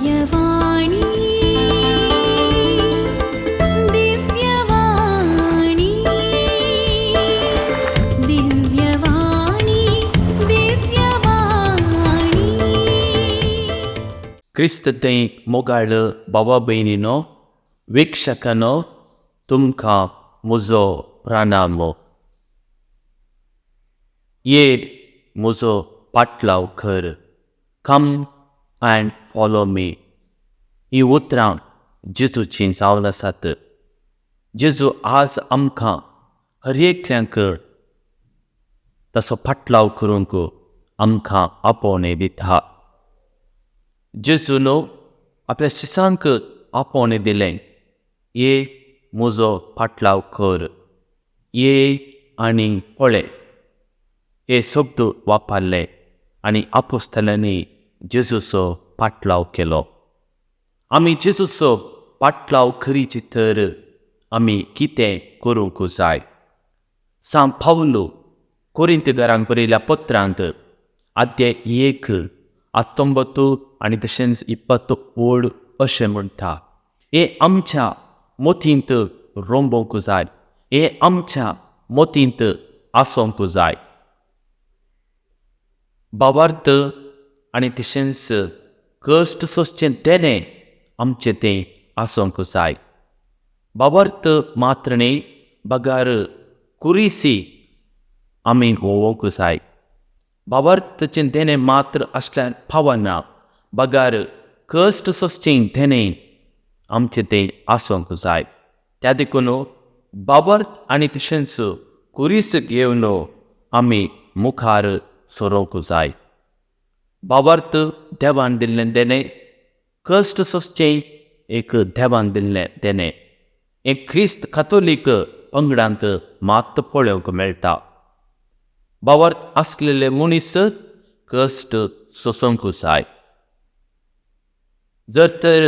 दिव्यवाणी दिव्यवाणी दिव्यवाणी दिव्यवाणी. क्रिस्त थंय मोगाळ बाबा भयणीनो, विक्षकानो, तुमकां म्हजो प्रणाम. ये म्हजो पाटलाव कर, कम अँड फॉलो मी, ही उतरां जेजूचीं जावन आसात. जेजू आज आमकां हर एकल्यांक ताचो पाटलाव करूंक आमकां आपोवणें दिता. जेजून आपल्या शिसांक आपोवणें दिलें, ये म्हजो पाटलाव कर, ये आनी पळय हे शब्द वापरले आनी आपोस्तलांनी जेजूचो पाटलाव केलो. आमी जेजूचो पाटलाव करीची तर आमी कितें करूंक जाय? सांत पावलू कोरिंतकारांक बरयल्या पत्रांत आद्याय 1 19 आनी तशेंच 20 ओड अशें म्हणटा, हे आमच्या मतींत रोंबोवंक जाय, हे आमच्या मतींत आसोंक जाय. भावार्थ आनी तशेंच कश्ट सोंसचें देणें आमचें तें आसोंक जाय. भावार्थ मात्र न्ही बगर कुरिसी आमी व्होवोंक जाय. भावार्थाचें देणें मात्र आसल्यार पावना, बगर कश्ट सोंसचें देणें आमचें तें आसोंक जाय. त्या देखून भावार्थ आनी तशेंच कुरीस घेवन आमी मुखार सरोंक जाय. भावार्थ देवान दिल्लें देणें, कश्ट सोंसचें एक देवान दिल्लें देणें, हें क्रिस्त कातोलीक पंगडांत मात पळोवंक मेळटा. भावार्थ आसलेले मनीस कश्ट सोंसूंक जाय. जर तर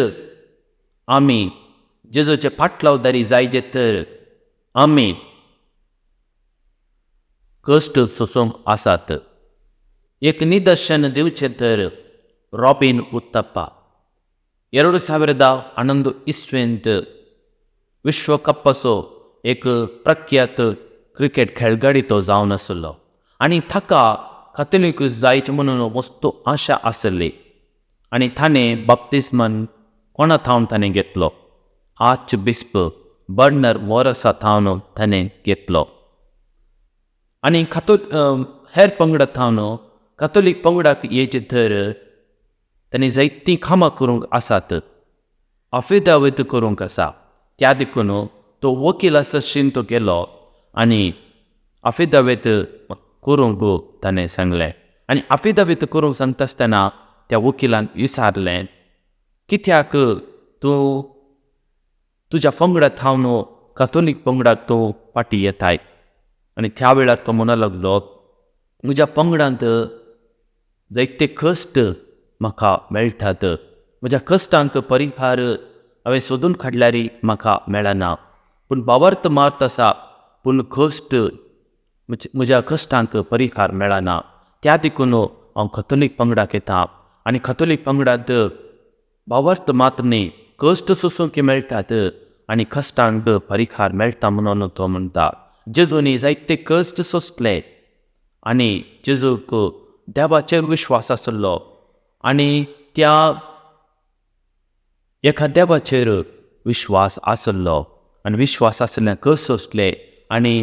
आमी जेजूचे पाटलावदारी जायजे तर आमी कश्ट सोंसूंक आसात. एक निदर्शन दिवचें तर रॉबीन उत्तप्पा 2011 इस्वेंत विश्वकपाचो एक प्रख्यात क्रिकेट खेळगाडी तो जावन आसलो आनी ताका कातोलीक जायचें म्हणून मस्त आशा आसली आनी ताणें बाप्तिस्मन कोणा थावन ताणें घेतलो? आर्च बिस्प बर्नर मोरसा थावन ताणें घेतलो. आनी हेर पंगडा थावन कातोलीक पंगडाक येयचें तर ताणें जायतीं कामां करूंक आसात, आफिदावीत करूंक आसा. त्या देखून तो वकील आसा तो गेलो आनी आफिदावीत करूंक ताणें सांगलें. आनी आफिदावीत करूंक सांगता आसतना त्या वकिलान विचारलें, कित्याक तूं तुज्या पंगडा थावन कातोलीक पंगडाक तूं फाटीं येताय? आनी त्या वेळार तो म्हणूंक लागलो, म्हज्या पंगडांत जायते कश्ट म्हाका मेळटात, म्हज्या कश्टांक परिहार हांवें सोदून काडल्यार म्हाका मेळना, पूण भावार्थ मात आसा, पूण कश्ट म्हज्या कश्टांक परिहार मेळना. त्या देखून हांव कथोलीक पंगडाक येता आनी कथोलीक पंगडांत भावार्थ मात न्ही कश्ट सोसूंक मेळटात आनी कश्टांक परिहार मेळटा म्हणून तो म्हणटा. जेजूनी जायते कश्ट सोंसले आनी जेजूक देवाचेर विश्वास आसलो आनी त्या एका देवाचेर विश्वास आसलो आनी विश्वास आसल्यान कश्ट सोंसले आनी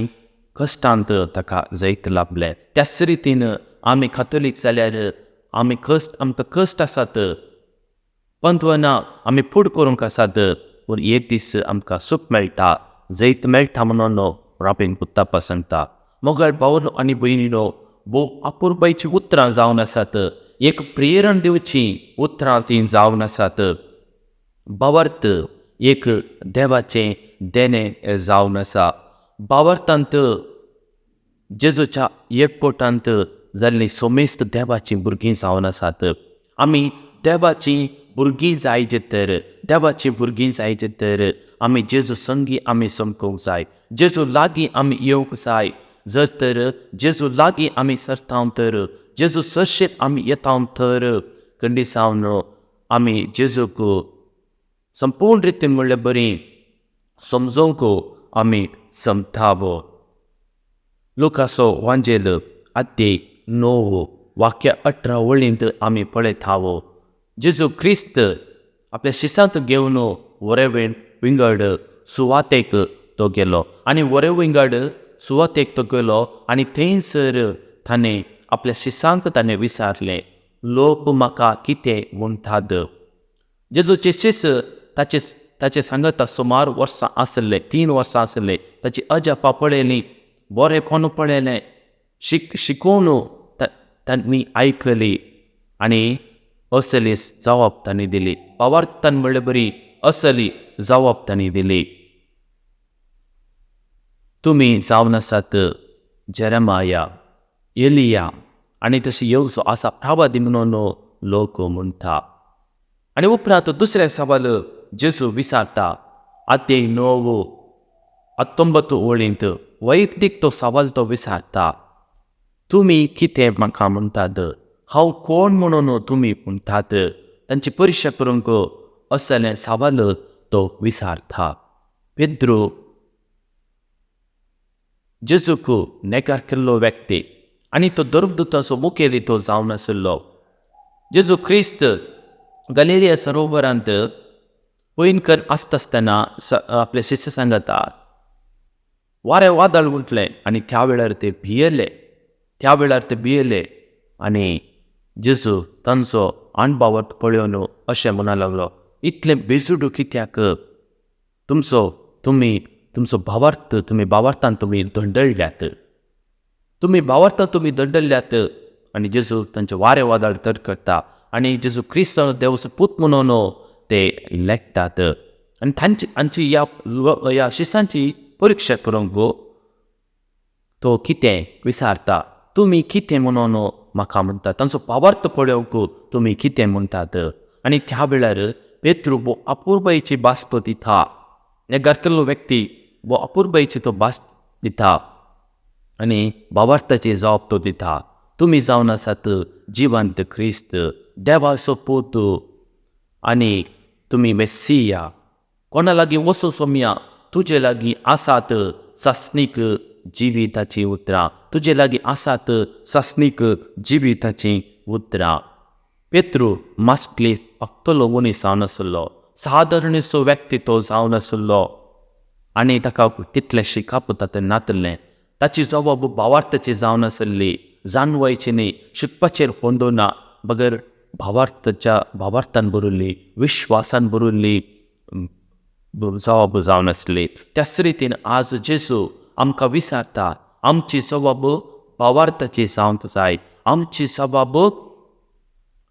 कश्टांत ताका जैत लाभलें. त्याच रितीन आमी कातोलीक जाल्यार आमी कश्ट, आमकां कश्ट आसात, पंतवना आमी फूड करूंक आसात, पूण एक दीस आमकां सूख मेळटा, जैत मेळटा म्हणून रॉबीन उत्तप्पा सांगता. मोगाळ भावनो आनी भयणीनो, भोव अपुरबायचीं उतरां जावन आसात, एक प्रेरण दिवचीं उतरां तीं जावन आसात. भावार्थ एक देवाचें देणें जावन आसा. भावार्थांत जेजूच्या एकवटांत जाल्लीं सोमेस्त देवाचीं भुरगीं जावन आसात. आमी देवाचीं भुरगीं जायचे तर, देवाचीं भुरगीं जायचे तर आमी जेजू संगी आमी समकूंक जाय, जेजू लागीं आमी येवंक जाय. जर तर जेजू लागीं आमी सरता तर, जेजू सरशेन आमी येता तर कंडिसावन आमी जेजूक संपूर्ण रितीन म्हणले बरी समजोवंक आमी समतावो. लुकासो वांजेल अध्याय 9 वाक्य 18 वळींत आमी पळयतावो जेजू क्रिस्त आपल्या शिसांत घेवन वरेवेण विंगड सुवातेक तो गेलो आनी वरे विंगड सुवातेक तो गेलो आनी थंयसर ताणें आपल्या शिसांक ताणें विचारलें, लोक म्हाका कितें म्हणटात? जेजूचे शिस ताचे ताचे सांगता सुमार वर्सां आसले, 3 वर्सां आसले. ताची अजापां पळयलीं, बरेपण पळयलें, शिकोवन तांणी आयकली आनी असली जवाब तांणी दिली. भावार्थान म्हणले बरी असली जवाब तांणी दिली. तुमी जावन आसात जेरेमाया, एलिया आनी तशी येवचो आसा प्रवादी म्हणून लोक म्हणटा. आनी उपरांत दुसरें सवाल जेजू विचारता अध्याय 9 19 वळींत वैयक्तीक तो सवाल तो विचारता, तुमी कितें म्हाका म्हणटात? हांव कोण म्हणून तुमी म्हणटात? तांची परिक्षा करूंक असलें सवाल तो विचारता. पेद्रू जेजूक नेकार केल्लो व्यक्ती आनी तो धर्मदूताचो मुखेली तो जावन आशिल्लो. जेजू क्रिस्त गलेलिया सरोवरांत पयनकर आसता आसतना आपले शिष्य सांगता वारें वादळ उठलें आनी त्या वेळार ते भियेले, त्या वेळार ते भियेले आनी जेजू तांचो अणभावत पळोवन अशें म्हणूंक लागलो, इतलें बेजुडू कित्याक? तुमचो तुमी तुमचो भावार्थ तुमी भावार्थान तुमी दंडल्यात, तुमी भावार्थान तुमी दंडल्यात. आनी जेजू तांचें वारें वादळ तर करता आनी जेजू क्रिस्त देवाचो पूत म्हणून ते लेखतात आनी तांची आमची ह्या ह्या शिसांची परिक्षा करूंक तो कितें विचारता, तुमी कितें म्हणून म्हाका म्हणटात? तांचो भावार्थ पळोवंक तुमी कितें म्हणटात? आनी त्या वेळार पेत्रू भोव अपुरबायेची भास तो दिता. नेगार केल्लो व्यक्ती भोव अपुरबायेची तो भास दिता आनी भावार्थाची जबाब तो दिता, तुमी जावन आसात जिवंत क्रिस्त, देवाचो पूत आनी तुमी मेस्सिया. कोणा लागीं वचूं सोमया, तुजे लागीं आसात सासणीक जिविताचीं उतरां, तुजे लागीं आसात सासणीक जिविताचीं उतरां. पेत्रू मास्कली फक्तलो मनीस जावन आशिल्लो, सादारणसो व्यक्ती तो जावन आशिल्लो आनी ताका तितलें शिकप तातूंत नातलें. ताची जबाब भावार्थाची जावन आशिल्ली, जाणवायची न्ही, शिकपाचेर होंदोना, बगर भावार्थाच्या भावार्थान भरिल्ली, विश्वासान भरिल्ली जबाब जावन आसली. त्याच रितीन आज जेजू आमकां विचारता, आमची जबाब भावार्थाची जावंक जाय, आमची जबाब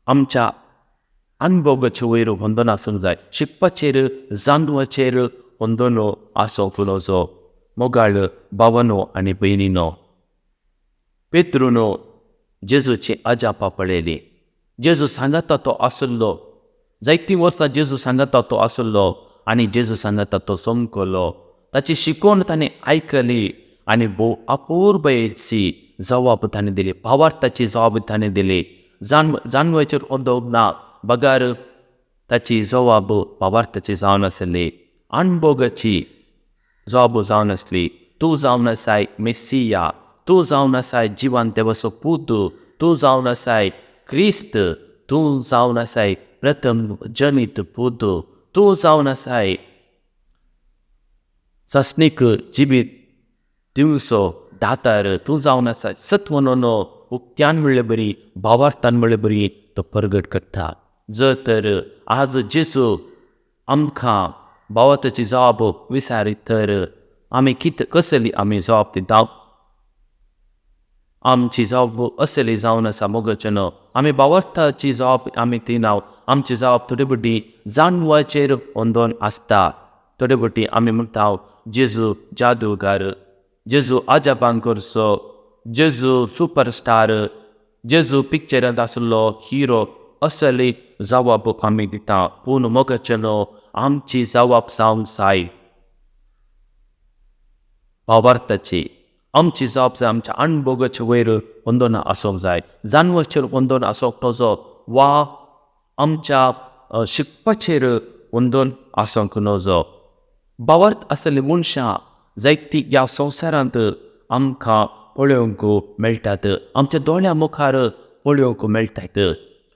आमच्या अनुभवाचे वयर होंदोन आसूंक जाय, शिकपाचेर जाणवाचेर होंदोन आसूंक नजो. मोगाळ भावानो आनी भयणीनो, पेत्रूनो जेजूची अजापां पळयली. जेजू सांगता तो आशिल्लो, जायतीं वर्सां जेजू सांगता तो आशिल्लो आनी जेजू सांगता तो समकलो. ताची शिकवण ताणें आयकली आनी भोव अपुरबायेची जबाब ताणें दिली, भावार्थाची जबाब ताणें दिली. जाणवायचेर होंदोवंक ना, बगर ताची जबाब भावार्थाची जावन आसली, अणभोगाची जबाब जावन आसली. तूं जावन आसाय मेस्सिया, तूं जावन आसाय जिवान देवाचो पूत, तूं जावन आसाय क्रिस्त, तूं जावन आसाय प्रथम जनीत पूत, तूं जावन आसाय सासणीक जिवीत दिवचो दातार, तूं जावन आसाय सत म्हणून उक्त्यान म्हणले बरी, भावार्थान म्हणले बरी तो परगट करता. जर तर आज जेजू आमकां भावार्थाची जबाब विचारीत तर आमी कितें कसली आमी जबाब दिता? आमची जबाब असली जावन आसा मोगाचें, आमी भावार्थाची जबाब आमी दिना. आमची जबाब थोडे फावटी जाणवाचेर होंदोन आसता. थोडे फावटी आमी म्हणटा जेजू जादूगार, जेजू अजापां करचो, जेजू सुपरस्टार, जेजू पिक्चरांत आशिल्लो हिरो, असली जबाब आमी दिता. पूण मोगाचें आमची जबाब जावंक जाय भावार्थाची. आमची जबाब जाय आमच्या अणभोगाचे वयर होंदोन आसूंक जाय, जाणवाचेर होंदोन आसूंक नजो, वा आमच्या शिकपाचेर वंदोन आसूंक नजो. भावार्थ आसले मनशां जायती ह्या संवसारांत आमकां पळोवंक मेळटात, आमच्या दोळ्यां मुखार पळोवंक मेळटात.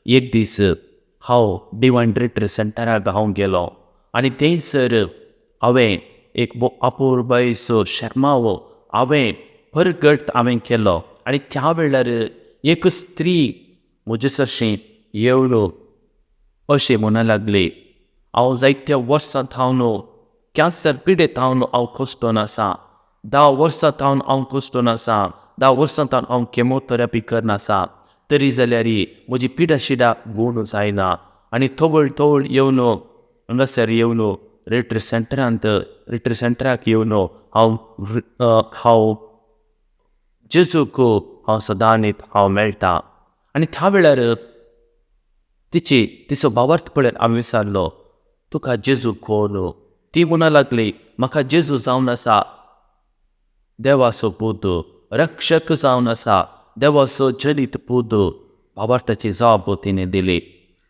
एक दीस हांव डिवायन रिट्रीट सेंटराक हांव गेलो आनी थंयसर हांवें एक अपुरबायेचो शेर्मांव हांवें परगट हांवें केलो आनी त्या वेळार एक स्त्री म्हजे सरशी येवन अशें म्हणूंक लागली, हांव जायत्या वर्सां थावन कॅन्सर पिडेत थावन हांव कश्टोन आसा, 10 वर्सां थावन हांव कश्टोन आसा, 10 वर्सां थावन हांव केमोथेरपी करना आसा, तरी जाल्यार म्हजी पिडा शिडा गूण जायना आनी तवळ तवळ येवन हांगासर येवन रिट्रीट सेंटरांत रिट्रीट सेंटराक येवन हांव हांव जेजूक हांव सदांनीत हांव मेळटा. आनी त्या वेळार तिची तिचो भावार्थ पळयत हांवें विचारलो, तुका जेजू कोण? ती म्हणूंक लागली, म्हाका जेजू जावन आसा देवाचो पूत, रक्षक जावन आसा देवाचो जनीत पूत. भावार्थाची जाप तिणें दिली.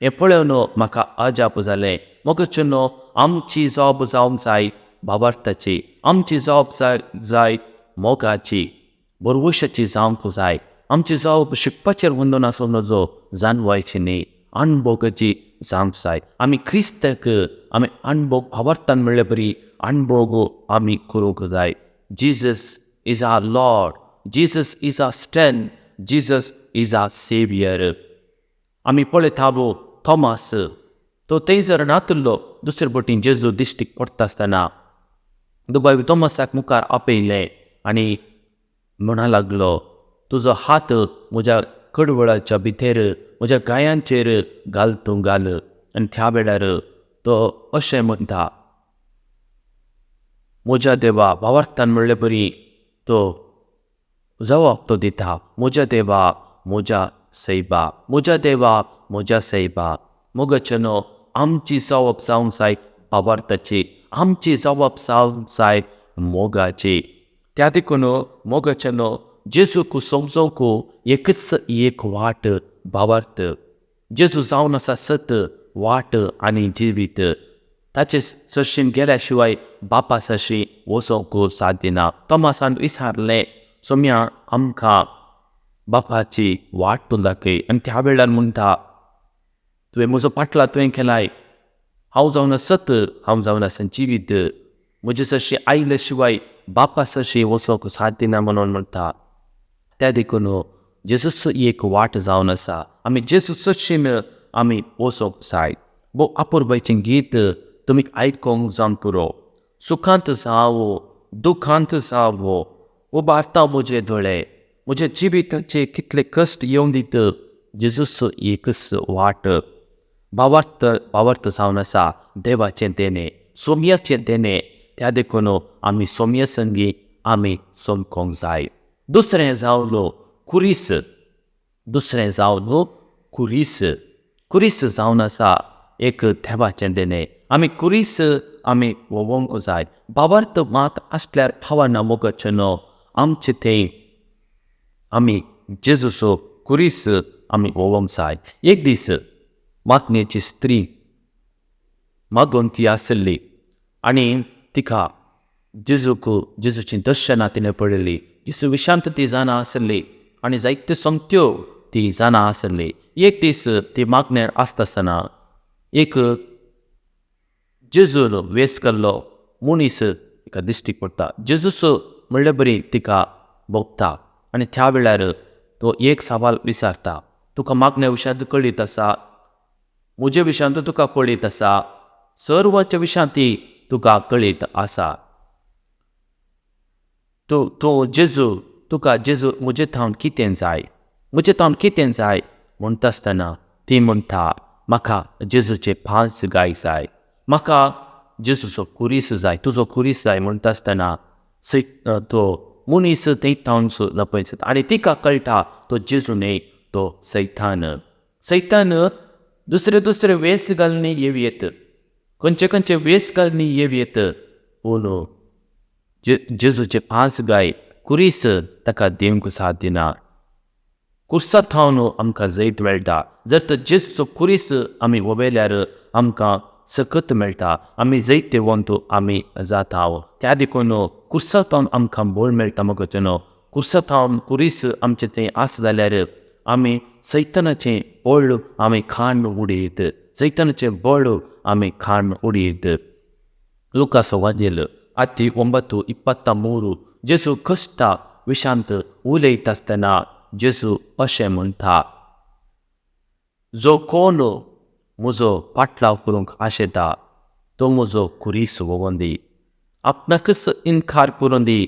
हें पळोवन म्हाका अजाप जालें. मोगाचें आमची जाप जावंक जाय भावार्थाची, आमची जाप जाय मोगाची, बरवशाची जावंक जाय. आमची जाप शिकपाचेर वंदून आसूं नजो, जाणवायची न्ही, अणभोगाची जावंक जाय. आमी क्रिस्ताक आमी अणभोग भावार्थान म्हणले बरी अणभोग आमी करूंक जाय. Jesus is our Lord, Jesus is our strength, Jesus is our saviour. आमी पळयता थॉमस तो थंयसर नातुल्लो, दुसरे वटेन जेजू दिश्टीक पडटा आसतना दुबाय थॉमसाक मुखार आपयलें आनी म्हणा लागलो, तुजो हात म्हज्या कडवळाच्या भितर म्हज्या गायांचेर घाल, तूं घाल. आनी त्या वेळार तो अशें म्हणटा, म्हज्या देवा, भावार्थान म्हणले बरी तो जवाब तो दिता, म्हज्या देवा म्हज्या सैबा, म्हज्या देवा म्हज्या सैबा. मोगाचें आमची जवाब जावंक जाय भावार्थाची, आमची जवाब जावंक जाय मोगाची. त्या देखून मोगाचें जेजूक समजोवंक एकच एक वाट भावार्थ. जेजू जावन आसा सत, वाट आनी जिवीत. ताचे सरशीन गेल्या शिवाय बापा सरशी वचोंक साध्य ना. थॉमसान विचारलें, सोम्या आमकां बापाची वाट तूं दाखय. आनी त्या वेळार म्हणटा, तुवें म्हजो पाटला तुवें केलाय, हांव जावन सत, हांव जावन आसा जिवीत, म्हजे सरशी आयले शिवाय बापा सरशी वचोंक साध्य ना म्हणून म्हणटा. त्या देखून जेजूस एक वाट जावन आसा, आमी जेजू सरशीन आमी वचोंक जाय. भोव अपुरबायचें गीत तुमी आयकोंक जावन पुरो. सुखांत जावं दुखांत जावं उबारता म्हजे दोळे, म्हज्या जिविताचे कितले कश्ट येवन दित, जेजूस एकच वाट. भावार्थ भावार्थ जावन आसा देवाचें देणें, सोम्याचें देणें. त्या देखून आमी सोम्या संगी आमी चमकोंक जाय. दुसरें जावन कुरीस, दुसरें जावन कुरीस. कुरीस जावन आसा एक देवाचें देणें. आमी कुरीस आमी वोवोंक जाय. भावार्थ मात आसल्यार भावना मोगाचें न्हू, आमचें थंय आमी जेजूचो कुरीस आमी वोवोंक जाय. एक दीस मागणेची स्त्री मागून ती आसली आनी तिका जेजूक जेजूचीं दर्शनां तिणें पळयली. जेजू विशांत ती जाणा आसली आनी जायत्यो सोमत्यो ती जाणा आसली. एक दीस ती मागण्यार आसता आसतना एक जेजून वेस केल्लो मनीस तिका दिश्टीक पडटा. जेजूस म्हणले बरी तिका भोगता आनी त्या वेळार तो एक सवाल विचारता, तुका मागण्या विशयांत कळीत आसा, म्हज्या विशयांत तुका कळीत आसा, सर्वांच्या विशयांत ती तुका कळीत आसा, तूं तूं जेजू, तुका जेजू म्हजे थावन कितें जाय, म्हजे थावन कितें जाय म्हणटा आसतना ती म्हणटा, म्हाका जेजूचे 5 गाय जाय, म्हाका जेजूचो कुरीस जाय, तुजो कुरीस जाय म्हणटा आसतना तो मनीस थंय थावन लपयता आनी तिका कळटा तो जेजू न्हय, तो सैतान. सैतान दुसरे दुसरे वेस घालून येव येत, खंयचे खंयचे वेस घालून येव येत, पूण जेजूचे 5 गाय कुरीस ताका दिवंक साथ दिना. कुर्सा थावन आमकां जैत मेळटा. जर तर जेजूचो कुरीस आमी वबयल्यार आमकां सकत मेळटा, आमी जैतवंत आमी जाता. त्या देखून कुर्सा थावन आमकां बळ मेळटा. मगो कुर्सा थावन कुरीस आमचें थंय आसा जाल्यार आमी सैतनाचें बळ आमी खाण उडयत, सैतनाचें बळ आमी खाण उडयत. लुकास वाजेल आती 9:23 जेजू कश्टा विशांत उलयता आसतना जेजू अशें म्हणटा, जो कोण म्हजो पाटलाव करूंक आशेता तो म्हजो कुरीस वोवोन दी, आपणाकच इनकार करून दी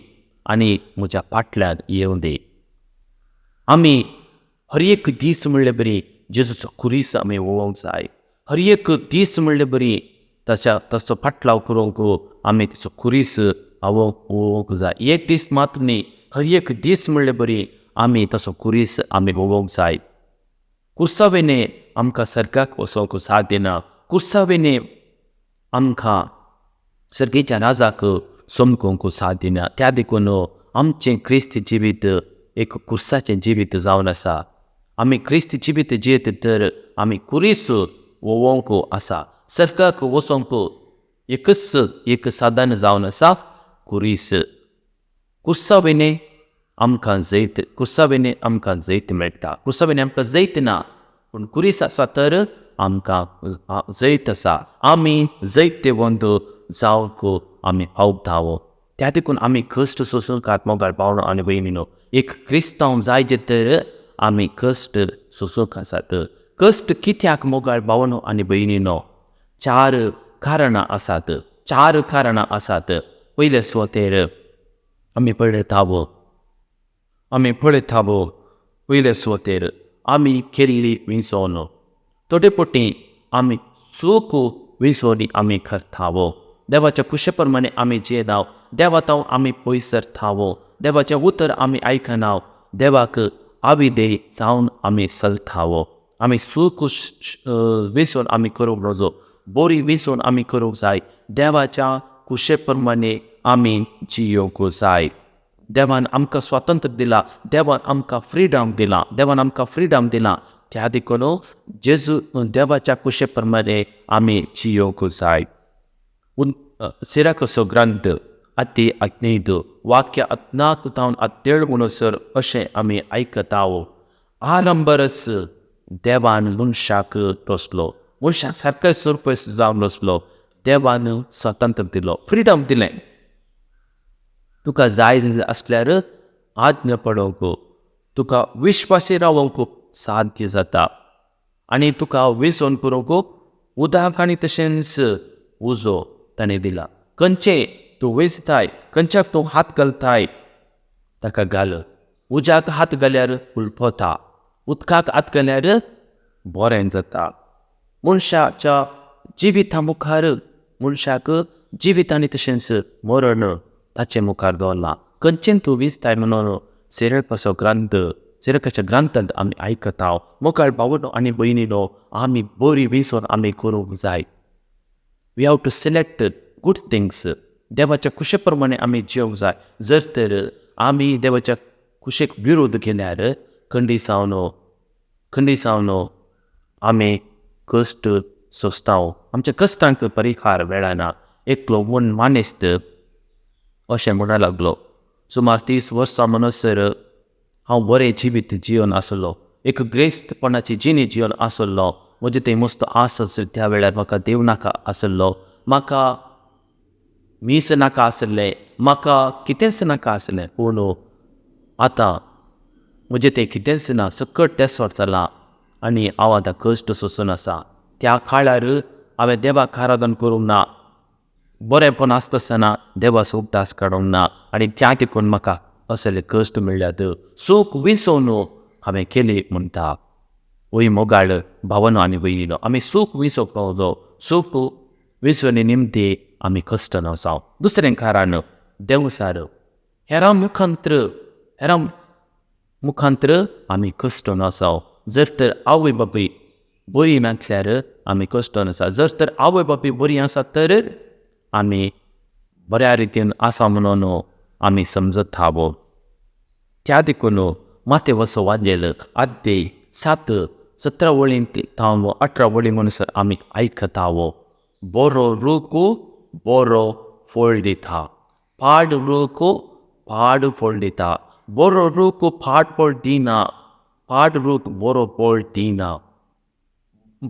आनी म्हज्या पाटल्यान येवं दी. आमी हर एक दीस म्हणले बरी जेजूचो कुरीस आमी वोवंक जाय. हर एक दीस म्हणले बरी ताच्या तसो पाटलाव करूंक आमी ताचो कुरीस वोवंक जाय. एक दीस मात्र न्ही, हर एक दीस म्हणले बरी आमी तसो कुरीस आमी वोवंक जाय. कुर्सावेने आमकां सर्गाक वचोंक साथ दिना, कुर्सावेने आमकां सर्गेच्या राजाक समकूंक साथ दिना. त्या देखून आमचें क्रिस्त जिवीत एक कुर्साचें जिवीत जावन आसा. आमी क्रिस्त जिवीत जियेत तर आमी कुरीस वोवंक आसा. सर्गाक वचोंक एकच एक साधन जावन आसा कुरीस. कुर्सावेने आमकां जैत, कुर्सावेने आमकां जैत मेळटा. कुर्सावेने आमकां जैत ना, पूण कुरीस आसा तर आमकां जैत आसा. आमी जैतवंत जावंक आमी पावता. त्या देखून आमी कश्ट सोसूंक मोगाळ भावनो आनी भयणीनो, एक क्रिस्तांव जाय जे तर आमी कश्ट सोसूंक आसात. कश्ट कित्याक मोगाळ भावनो आनी भयणीनो? 4 कारणां आसात, 4 कारणां आसात. पयले सुवातेर आमी पळयता, आमी पळयता पयले सुवातेर आमी केल्ली विंचवण. थोडे पटी आमी चूक विंचवणी आमी करता. देवाच्या कुशे प्रमाणे आमी जियेना, देवा तावन आमी पयस सरता, देवाचें उतर आमी आयकना, देवाक आविदे जावन आमी चलता. आमी चूक विंचवण आमी करूंक नजो, बरी विंचवण आमी करूंक जाय. देवाच्या कुशे प्रमाणे आमी जियोवंक जाय. देवान आमकां स्वातंत्र्य दिलां, देवान आमकां फ्रिडम दिलां, देवान आमकां फ्रिडम दिलां. त्या देखून जेजू देवाच्या कुशे प्रमाणे आमी जियोवंक जाय. सिराकसो ग्रंथ अति 15 वाक्य 14 तावन 17 म्हणसर अशें आमी आयकता. आरंभरस देवान मनशाक रचलो, मनशाक सारको सरपस जावन रचलो. देवान स्वातंत्र्य दिलो, फ्रिडम दिलें. तुका जाय आसल्यार आज्ञा पडोवंक, तुका विश्वासी रावोंक साध्य जाता आनी तुका विंचवण करूंक उदक आनी तशेंच उजो ताणें दिला. खंयचें तूं विंचताय, खंयच्याक तूं हात घालताय ताका घाल. उज्याक हात घाल्यार हुलपता, उदकाक हात घाल्यार बरें जाता. मनशाच्या जिविता मुखार मनशाक जिवीत आनी तशेंच मरण ताचे मुखार दवरलां. खंयचें तूं विंचताय म्हणून सिरकाचो ग्रंथ, सिरकाच्या ग्रंथांत आमी आयकता. मोगाळ भावनो आनी भयणीनो, आमी बरी विंचवण आमी करूंक जाय. We have to select good things. देवाच्या कुशे प्रमाणे आमी जिवंक जाय. जर तर आमी देवाच्या कुशेक विरोध केल्यार खंडीसावन खंडीसावन आमी कश्ट सोंसता. आमच्या कश्टांक परिहार मेळना. एकलो म्हूण मानेस्त अशें म्हणूंक लागलो, सुमार 30 वर्सां म्हणसर हांव बरें जिवीत जिवन आसलो, एक ग्रेस्तपणाची जिणी जिवन आसलो. म्हजें थंय मस्त आस आसली. त्या वेळार म्हाका देव नाका आसलो, म्हाका मीस नाका आसलें, म्हाका कितेंच नाका आसलें. पूण आतां म्हजें तें कितेंच ना, सकट तेसोर जालां आनी हांव आतां कश्ट सोंसून आसा. त्या काळार हांवें देवाक आराधन करूंक ना, बरेंपण आसता आसतना देवाचो उगडास काडूंक ना आनी त्या देखून म्हाका असले कश्ट मेळ्ळ्यात. सूख विंचोवन हांवें केली म्हणटा. वय मोगाळ भावनो आनी भयणीनो, आमी सूख विंचोवंक नजो. सूख विंचवणे निमती आमी कश्ट नसांव. दुसरें कारण देवसार हेरां मुखांत्र, हेरां मुखांत्र आमी कश्ट नसांव. जर तर आवय बापूय बरी नासल्यार आमी कश्ट नसा. जर तर आवय बापूय बरी आसा तर आमी बऱ्या रितीन आसा म्हणून आमी समजता. त्या देखून मातेवसो वांजेल आद्दे 7 17 वळींत ताव 18 वळी म्हणसर आमी आयकतावो. बरो रूख बरो फळ दिता, पाड रूख पाड फळ दिता. बरो रूख पाड फळ दिना, पाड रूख बरो फळ दिना.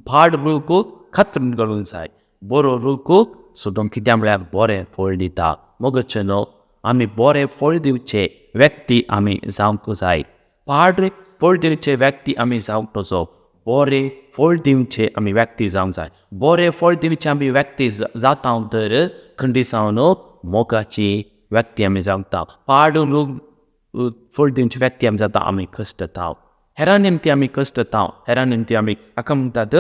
पाड रूख कातरून घालूंक जाय, बरो रूख सदों कित्याक म्हळ्यार बरें फळ दिता. मोगाचें न्हू आमी बरें फळ दिवचे व्यक्ती आमी जावंक जाय. पाड फळ दिवचे व्यक्ती आमी जावंक नजो, बरें फळ दिवचे आमी व्यक्ती जावंक जाय. बरें फळ दिवचे आमी व्यक्ती जाता तर खंडीसावन मोगाची व्यक्ती आमी जावंक. पाड रूख फळ दिवची व्यक्ती आमी जाता, आमी कश्टता, हेरां निमती आमी कश्टता, हेरां निमती आमी हाका म्हणटात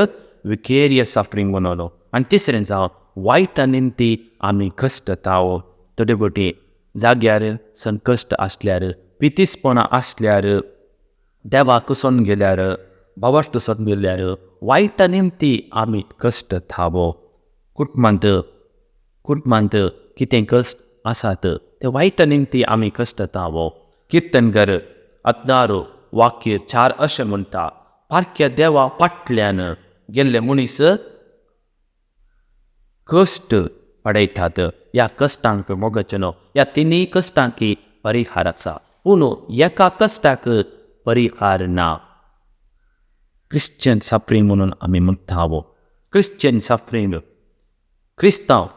विकेरियस सफरींग म्हणून. आनी तिसरें जावं वायटा निमती आमी कश्टता. थोडे फावटी जाग्यार संकश्ट आसल्यार, पितीसपणां आसल्यार, देवाक सोन गेल्यार, भावार्थ सोन गेल्यार वायटा निमती आमी कश्टतावो. कुटुंबांत कुटुंबांत कितें कश्ट आसात ते वायटा निमती आमी कश्टतावो. किर्तनगर 16 वाक्य 4 अशें म्हणटा, पारख्या देवा फाटल्यान गेल्ले मनीस कश्ट पडयतात. ह्या कश्टांक मोगाचें न्हू, ह्या तिनूय कश्टांक परिहार आसा, पूण एका कश्टाक परिहार ना. क्रिश्चन सफरींग म्हणून आमी म्हणटावो. क्रिश्चन सफरींग, क्रिस्तांव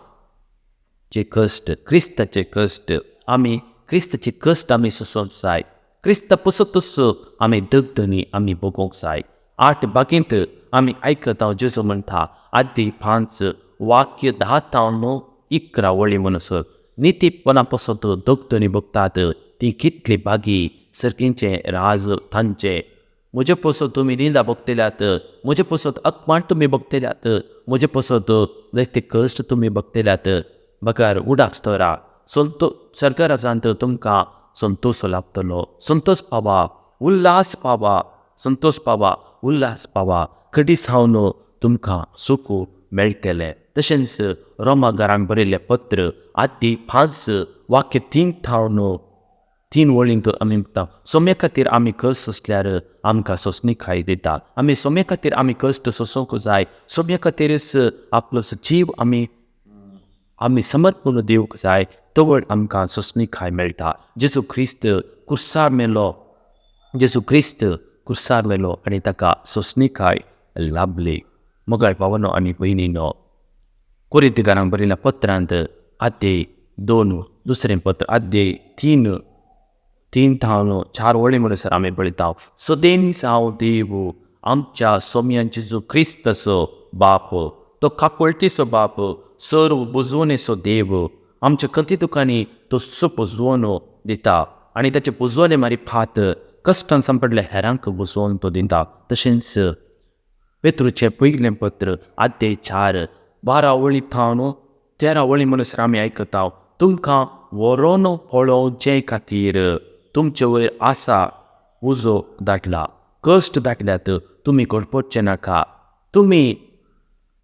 जे कश्ट, क्रिस्ताचे कश्ट, आमी क्रिस्ताचे कश्ट आमी सोसूंक जाय. क्रिस्ता पुसतूच आमी दगदनी आमी भोगूंक जाय. 8 बागींत आमी आयकता जेजू म्हणटा आदी 5 वाक्य 10 तावन 11 वळी म्हणसर, नितीपणा पसत दगदनी भोगतात ती कितली भागी, सर्गींचें राज तांचें. म्हजे पसत तुमी निंदा भोगतल्यात, म्हजे पसत अपमान तुमी भोगतल्यात, म्हजे पसत जायते कश्ट तुमी भोगतल्यात, बगर उडास दवरा. संतो सरकारांत तुमकां संतोश लाभतलो. संतोश पावा, उल्हास पावा, संतोश पावा, उल्हास पावा, कडी सावन तुमकां सुख मेळटलें. तशेंच रोमागारान बरयल्लें पत्र आदी 5 वाक्य 3 थावन 3 वळींत आमी म्हणटा, सोम्या खातीर आमी कश्ट सोंसल्यार आमकां सोंसणीकाय दिता. आमी सोम्या खातीर आमी कश्ट सोंसूंक जाय. सोम्या खातीरच आपलो जीव आमी आमी समर्पण दिवंक जाय, तवळ आमकां सोंसणीकाय मेळटा. जेजू क्रिस्त कुर्सार मेलो, जेजू क्रिस्त कुर्सार मेलो आनी ताका सोंसणीकाय लाभली. मोगाळ भावानो आनी भयणीनो, कोरिंथकारांक बरयल्या पत्रांत आद्य 2 दुसरें पत्र आद्य 3 3 थावन 4 वळी म्हणसर आमी पळयता, सदेंच हांव देव आमच्या सोम्यान जेजू क्रिस्ताचो बाप, तो काकुळटीचो बाप, सर्व बुजवणेचो देव, आमच्या कथी दुकांनी तो सो बुजवण दिता आनी ताचे बुजवणे मारी फात कश्टान सांपडल्या हेरांक बुजवण तो दिता. तशेंच पेत्रूचें पयलें पत्र आद्य 4 12 वळी थावन 13 वळी म्हणसर आमी आयकता, तुमकां व्हरोन पळोवचे खातीर तुमचे वयर आसा उजो दाटला, कश्ट दाटल्यात, तुमी घडपडचें नाका, तुमी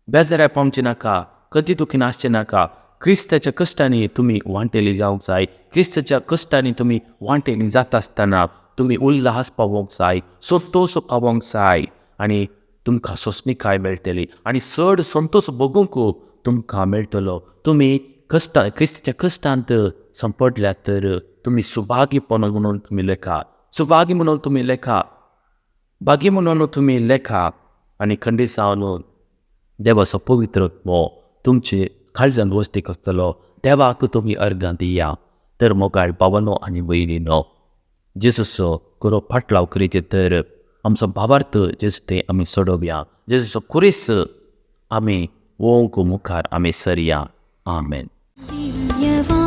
बेजाराय पावचें नाका, कदी दुखी आसचें नाका. क्रिस्ताच्या कश्टांनी तुमी वांटेली जावंक जाय. क्रिस्ताच्या कश्टांनी तुमी वांटेली जाता आसतना तुमी उल्हास पावोवंक जाय, संतोश पावोवंक जाय आनी तुमकां सोंसणीकाय मेळटली आनी चड संतोश भोगूंक तुमकां मेळटलो. तुमी कश्टां क्रिस्ताच्या कश्टांत सांपडल्यात तर तुमी सुभागीपण म्हणून तुमी लेखा, सुभागी म्हणून तुमी लेखा, भागी म्हणून तुमी लेखा. आनी खंडीत जावन देवाचो पवित्र आत्मो तुमचे काळजान वस्ती करतलो. देवाक तुमी अर्गां दिया. तर मोगाळ भावानो आनी भयणीनो, जेजूचो खरो फाटलाव करीत तर आमचो भावार्थ जेजू ते आमी सोडोवया. जेजूचो खुरीस आमी वोंक मुखार आमी सरया. आमेन. दिव्यवाणी.